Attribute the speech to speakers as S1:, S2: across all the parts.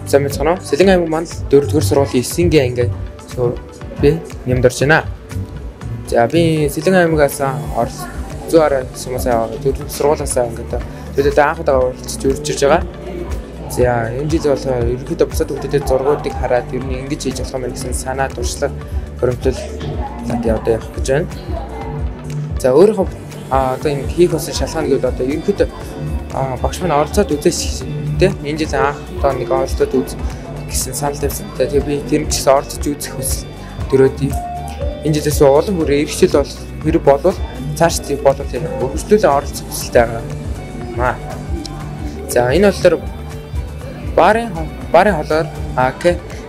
S1: Сайн мэцхан уу? Сэлэн аймаг мандал 4-р сургуулийн 9-гийн анги би нэмд орж байна. За би Сэлэн аймагаас зүүн арай сумасаа 4-р сургуулиасаа ингээд төлөөд анх удаа оролцож үрж ирж байгаа. За энэ жил болохоор ерөнхийдөө бусад хүмүүсийн зургуудыг хараад ер нь ингэж хийж болох юм байна гэсэн санаа туршлага хөрөмтлөл одоо явах гэж байна. За өөрийнхөө одоо энэ хийх болсон шалгаан гэвэл одоо ерөнхийдөө багш маань оролцоод үзээч тэ энэ жил анх одоо нэг оролцоод үз гэсэн санал тавьсан. Тэгээ би тэр нь ч гэсэн оролцож үзэх хүсэл төрөөд энэ жилээс улам бүр ирэх жил бол хэрэг болвол цааш тийм болвол тийм өргөжлүүлэн оролцох хүсэлтэй байгаа. За энэ болохоор барын холоор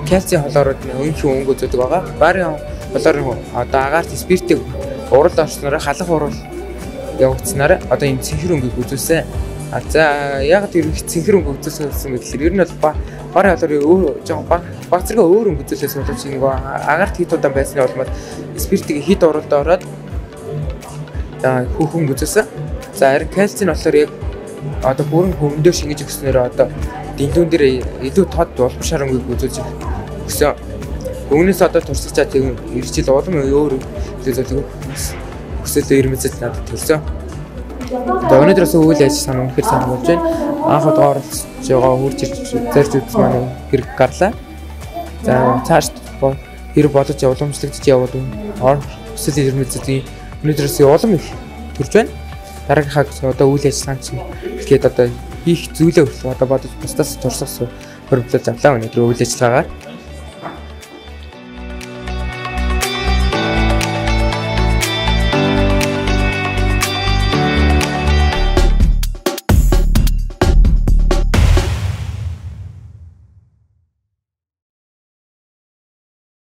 S1: кальцийн холоорууд нь өнхөн өнгө үзүүлдэг байгаа. Барын холоор одоо агаарт спиртийг уралд орсноор халах урал явагдсанаар одоо энэ цэнхэр өнгийг үзүүлсэн. За яг тэр цэнхэр өнгө үзүүлсэн гэсэн мэт л ер нь бол барын холоор өөр жоохон баг зэрэг өөр өнгө үзүүлээс боловч нэг агаарт хит удаан байсны улмаас спиртийг хит уралд ороод хүүхэн үзүүлсэн. За харин кальцийн болохоор яг одоо бүрэн хөвөндөө шингэж өгснөөр одоо дэлгүүн дээр илүү тод улам шар өнгийг үзүүлж өгсөн. Үүнээс одоо туршиж чад тийм ирэх жил улам өөр илүү зүйлийг хүсэл эрмэлзэл надад төрсөн. За өнөөдрөөс үйл ажиллагаа нь үнэхээр сайн болж байна. Анх удаа оролцож байгаа хурж ирж зарж үзсэн маань хэрэг гарлаа. За цааш хэрэг бодож уламжлагдж явбал хүсэл эрмэлзлийн өнөөдрөөс улам их төрж байна. Дараагийнхаа одоо үйл ажиллагаанд чинь тэгээд одоо хийх зүйлээ хүртэл одоо бодож бусдаас турших хөрөмтлөж авлаа өнөөдөр үйл ажиллагаагаар.